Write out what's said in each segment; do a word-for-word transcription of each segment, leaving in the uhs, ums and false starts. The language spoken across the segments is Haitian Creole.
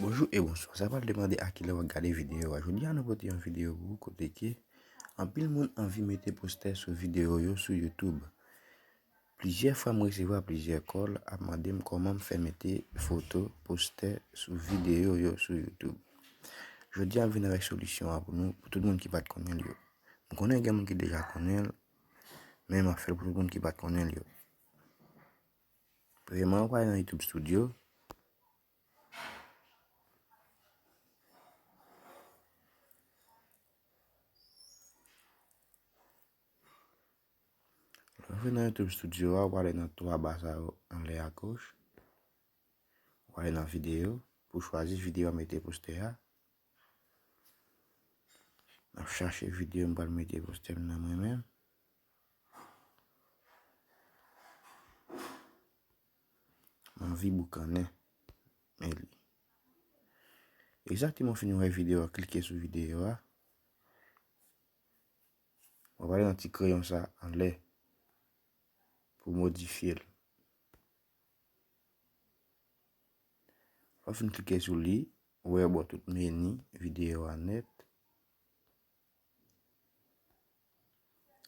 Bonjou e bonswa. Sa pral depande a kilè w ap gade videyo a. Jodi a nou pote yon videyo pou ou kote ke anpil moun anvi mete postè sou videyo yo sou YouTube. Plizyè fwa m resevwa plizyè kòl ap mande m kòman m fè mete foto, postè sou videyo yo sou YouTube. Jodi a m vin avèk solisyon an pou nou, pou tout moun ki pa t konnen l yo. M konnen gen moun ki deja konnen l, men m ap fè l pou tout moun ki pa t konnen l yo. Premyèman, ou prale nan YouTube Studio. Lè w rive nan YouTube Studio a, ou prale nan twa ba sa yo anlè agoch. Ou prale nan videyo pou w chwazi videyo a mete postè a. M ap chache videyo m pral mete postè m nan mwen menm. M anvi boukannen. Men li. Egzakteman, w fin wè videyo a, klike sou videyo a. W ap prale nan ti kreyon sa anlè pou w modifye l. Lè w fin klike sou li, ou wè bò tout meni videyo a nèt.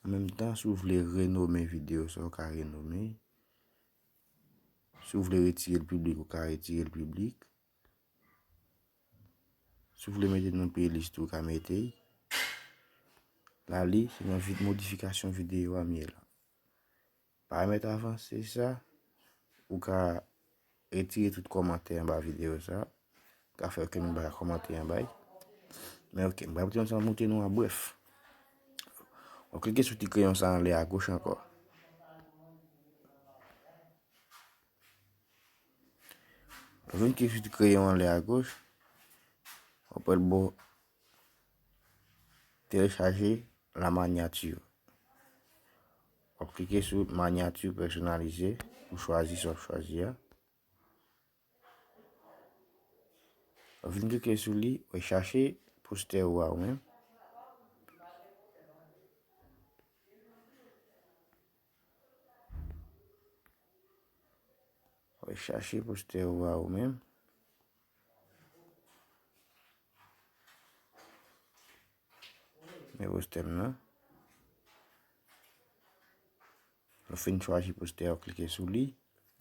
An menm tan, si w vle renome videyo sa, ou ka renome. Si w vle retire l piblik, ou ka retire l piblik. Si w vle mete nan playlist ou, ou ka mete l. La li, se nan vid-, modifikasyon videyo a m ye la. Paramèt avanse sa, ou ka retire tout kòmantè anba videyo sa. Ou ka fè okenn moun pa ka kòmante anba l. Men oke, m pral mete yon ti moute nou an brèf. W ap klike sou ti kreyon sa anlè agoch ankò. Ou vin ki sou ti kreyon anlè agoch, w ap wè l bò telechaje la manyati. W ap klike sou manyati pèsonalize pou chwazi sa w ap chwazi a. W vin klike sou li, w chache postè ou a ou menm. Ou chache postè ou a ou menm. Men postè m nan. Lè w fin chwazi postè a, w klike sou li,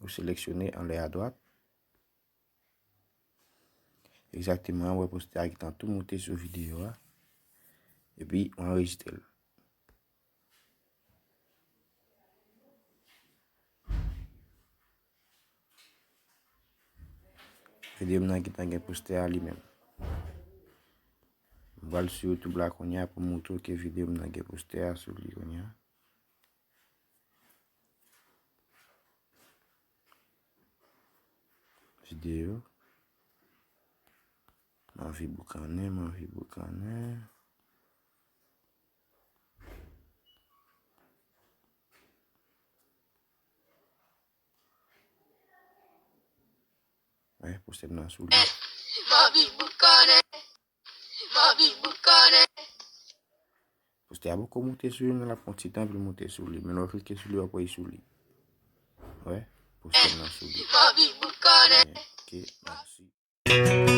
ou seleksyone anlè adwat. Egzakteman, w wè postè a gentan tou moute sou videyo a. Epi, w anrejistre l. Videyo m nan gentan gen postè a li menm. M pral sou YouTube la kounye a pou m montre w ke videyo m nan gen postè a sou li kounye a. Videyo. M anvi boukannen, m anvi boukannen. Wè, postè m nan sou li. M anvi boukannen. M anvi boukannen. Postè a poko moute sou li, men l ap pran ti tan pou l moute sou li. Men lè w klike sou li, w ap wè l sou li. Wè, postè m nan sou li. M anvi boukannen. Ok, mèsi.